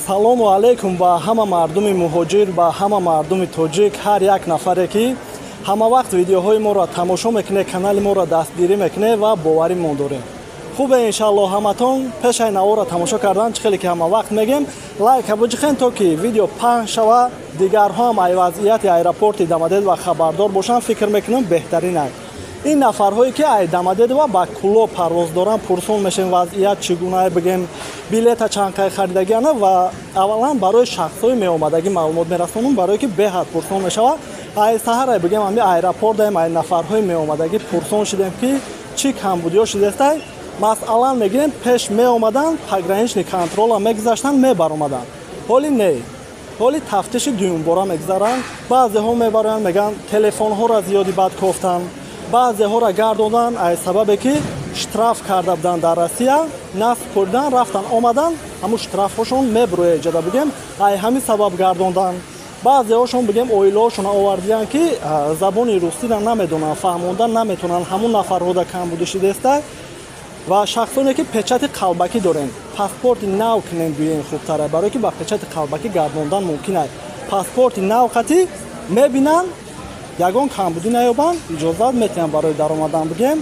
Салому алайкум ба ҳама мардуми муҳоҷир, ба ҳама мардуми тоҷик, ҳар як нафаре ки ҳама вақт видеоҳои моро тамошо мекунед, канали моро дастгирӣ мекунед ва боваримон дорем. Хубе, иншааллоҳ, ҳаматон. Пешаи наворро тамошо кардан, чӣ хеле ки ҳама вақт мегем, лайка буҷихен, то ки видео паҳн шава, дигарҳо ҳам ай вазъияти аэропорти Домодедово хабардор бошанд. Фикр мекунам, беҳтарин ай ин нафарҳое ки ай Домодедово ба Кӯлоб парвоз доранд, пурсон мешем, вазъият чӣ гуна, бигем, билета чанд қай харидагиана. Ва аввалан барои шахсҳои меомадагӣ маълумот мерасонам, барое ки беҳад пурсон мешавад. Ай саҳарай, бигем, ами аэропорт даем, ай нафарҳои меомадагӣ пурсон шудем, ки чӣ камбудиҳо шудестай. Масъалан мегирем, пеш меомаданд, пограничный контрола мегузаштанд, мебаромаданд. Ҳоли не, ҳоли тафтиши дуюмбора мегузаранд. Баъзеҳо мебароянд, мегӯянд, телефонҳоро зиёди бад кофтанд, баъзеҳоро гардонданд, аз сабабе ки штраф карда буданд дар Россия, насупоридан, рафтан омадан, ҳамун штрафҳошон мебурояд иҷода, бигем, ай ҳамин сабаб гардонданд. Баъзеҳошон, бигем, оилаҳошон овардиянд, ки забони русиро намедонанд, фаҳмондан наметавонанд, ҳамун нафарҳода камбудӣ шидеста. Ва шахсоне ки печати қалбакӣ дорем, паспорти нав кунем, гӯем, хубтара, барое ки ба печати қалбакӣ гардондан мумкин аст. Паспорти нав қатӣ мебинанд, ягон камбудӣ наёбанд, иҷозат метиҳанд барои даромадан. Бигем,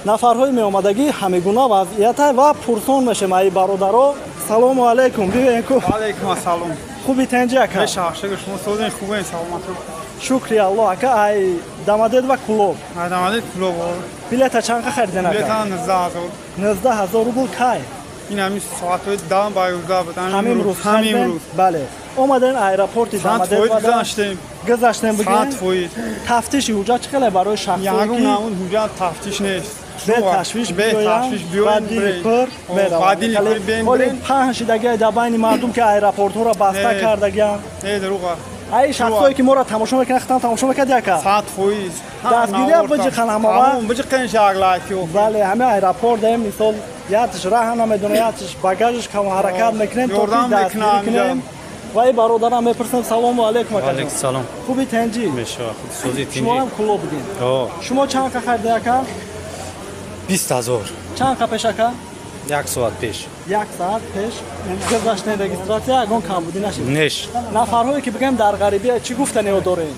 нафарҳои меомадагӣ ҳамигуна вазъията ва пурсон мешем ай бародаро. Салому алайкум, биёен ку. Алайкум ассалом. Хуби, тенҷи, ака? Беша, шукр, шумо созен, хубен, саломат. Шукри Аллоҳ, ака. Ай Домодедово Кӯлоб? Ай Домодед Кӯлоб. Билета чанд қа хариден, ака? Билета 19 000. 19 000 рубл. Кай? Ин ҳамин соатҳои 10 ба 11 буд. Ҳамин рӯз? Ҳамин рӯз. Бале, омаден аэропорти Домодедово, гузаштем. Гузаштем, бигем. 100%. Тафтиши ҳуҷҷат чӣ хеле барои шахсое Ягон ки намуд ҳуҷҷат тафтиш нест. Беташвиш? Беташвиш. Биёянд, дили пур. Ба дили пур биёем. Ҳоли паҳн шидагиай дар байни мардум, ки аэропортҳоро баста Не. кардагианд. Не, дурӯға. Ай шахсое ки моро тамошо мекунанд, хитам тамошо мекард, яка? 100%. Дастгирия биҷиқан ҳамава. Биҷиқен шак лайки. Бале, ҳамин аэропорт даем, мисол, якш раҳа намедона, якш багажш кам, ҳаракат мекунем, то ки Ёрдам дастгирӣ мекунам. кунем. Ва и бародарам мепурсем. Салому алейкум, ака. Алейкум салом. Хуби, тенҷӣ? Мешава, сози, тинҷи. Шумоам Кӯлоб будем? О. Шумо чанд қа харида, ака? 20 000. Чанд қа пеш, ака? Як соат пеш. Як соат пеш гузаштем регистрация, ягон камбудӣ нашид? Неш. Нафарҳое ки, бигем, дар ғарибия, чӣ гуфтаниё дорем?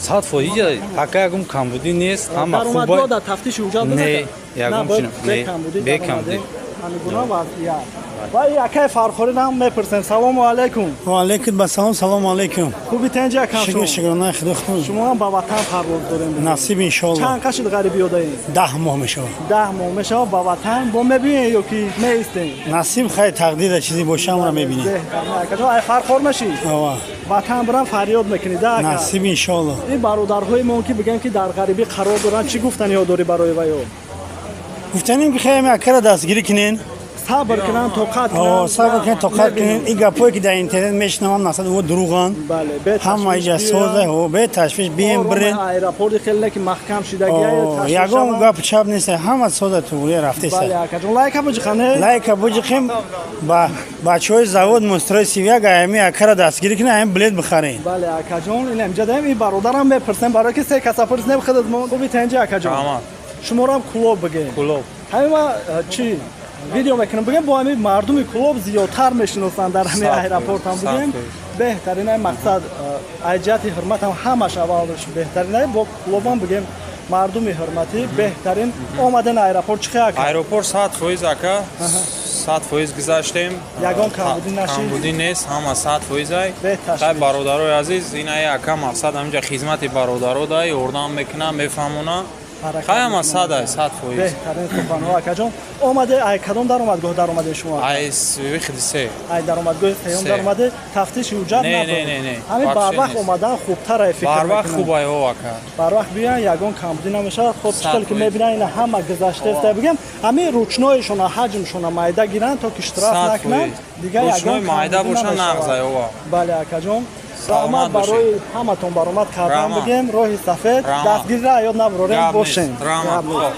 100%, ака, ягон камбудӣ нест, ҳама Даромадгоҳ хуб. дар тафтиши ҳуҷҷат? Не, ягон бе чи не, камбудӣ бе даромадем. камбудӣ. Ҳамин гуна вазъият. Ва и акаи Фархориам мепурсем. Салому алайкум. Ва алейкум ассалом, салому алейкум. Хуби, тенҷи, акам? Шукр, шукрона худо, худо. Шумо ҳам ба ватан парвоз дорем? Насиб, иншоалло. Чанд қа шуд ғарибиёдаем? 10 моҳ мешавад. 10 моҳ мешавад. Ба ватан бо мебиёем ё ки меистем? Насиб, хайр, тақдира чизе боша, амро мебинем. Акаҷон, ай Фархор мешӣ? Ова. Ватан бирам, фарёд мекунӣ да, ака? Насиб, иншоалло. Ин бародарҳои мо ки, бигем, ки дар ғарибӣ қарор доранд, чӣ гуфтаниҳо дорӣ барои ваё? Гуфтанем ки хеле акара дастгирӣ кунен. Сабр кунанд, тоқат О, кунанд. сабр кунен, тоқат кунен. Ин гапое ки дар интернет мешунавам, насад о дурӯғанд. Бале, бе Ҳама ташвиш иҷа биёянд. соза, о, бе ташвиш бием, Ором. бирен. Аэропорти хеле ки маҳкам шидагия. Ягон гап чап нест, ҳама соза, туғрия рафтеса. Бале, акаҷон, лайка буҷиқане. Лайка буҷиқем, ба бачаҳои завод Мострой сивяк ами акара дастгирӣ кунен, ами билет бихарен. Бале, акаҷон, ин инҷа даем, ин бародарам мепурсем, барое ки се каса пурсем, худат мо. Хуби, тенҷи, акаҷон? Раҳмат. Шуморам Кӯлоб, бигем? Кӯлоб. Ҳамин ма чӣ видео мекунам, бигем, бо ҳамин мардуми Кӯлоб зиёдтар мешиносанд дар ҳамин аэропортам, бигем, беҳтарин ай мақсад, ай ҷиҳати ҳурматам ҳамаш аввалш беҳтарин ай бо Кӯлобам, бигем, мардуми ҳурматӣ беҳтарин. Омаден аэропорт, чӣ ака? Аэропорт 100%, ака, 100% гузаштем. Ягон камбудӣ нашид? Камбудӣ нест, ҳама 100% ай. Беташвиш. Хай, бародарои азиз, ин ай, ака, мақсад ҳаминҷа хизмати бародаро дай, ёрдам мекунам, мефаҳмонам. Ҳаракат Хай, ҳама мекунам. 100 ай, 100%. Беҳтарин суханҳо, акаҷон. Омаде, ай кадом даромадгоҳ даромаде шумо? Ай выход и се. Ай даромадгоҳи сеюм? Се. Даромаде, тафтиши ҳуҷҷат Не, набуд? не, не, не. Ҳамин Вообще барвақт нест. омадан хубтар ай, фикр Барвақт мекунам. хуб ай, о, ака. Барвақт биёян, ягон камбудӣ намешавад. Хоб, чӣ хел ки 100%. мебинан, ина ҳама гузаштааст, бигем, ҳамин ручной шона ҳаҷмшона майда гиранд, то ки штраф 100 накунанд. фоиз. Дигар Ручной ягон майда камбудӣ боша, намешавад. нағз ай, ова. Бале, акаҷон, Саломат раҳмат бошед. барои ҳаматон баромад кардан. Раҳмат. Бигем, роҳи сафед. Раҳмат. Дастгириро ёд набурорем, Гап бошем. нест. Раҳмат. Гап нест.